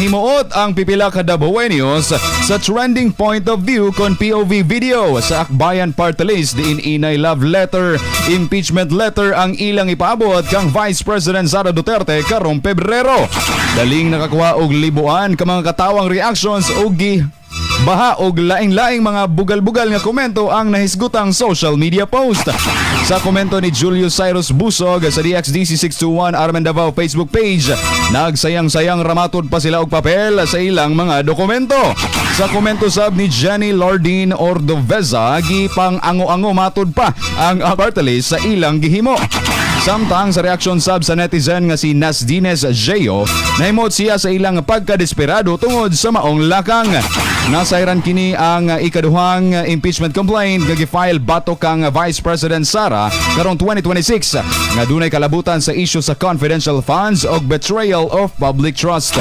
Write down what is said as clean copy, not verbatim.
Nahimuot ang pipila ka Dabawenyos sa trending point of view kon POV video sa Akbayan Party List diin inay love letter, impeachment letter ang ilang ipaabot kang Vice President Sara Duterte karong Pebrero. Daling nakakuha og libuan ka mga katawang reactions og gi baha og laing-laing mga bugal-bugal nga komento ang nahisgutang social media post. Sa komento ni Julius Cyrus Busog sa DXDC 621 Armen Davao Facebook page, nagsayang-sayang ramatod pa sila og papel sa ilang mga dokumento. Sa komento sab ni Jenny Lardin Ordoveza, gipang ango-ango matud pa ang party list sa ilang gihimo. Samtang sa reaksyon sab sa netizen nga si Nasdines Geo, nahimot siya sa ilang pagkadesperado tungod sa maong lakang. Nasayran kini ang ikaduhang impeachment complaint nga gi-file batok kang Vice President Sara karong 2026 nga dunay kalabutan sa issue sa confidential funds og betrayal of public trust.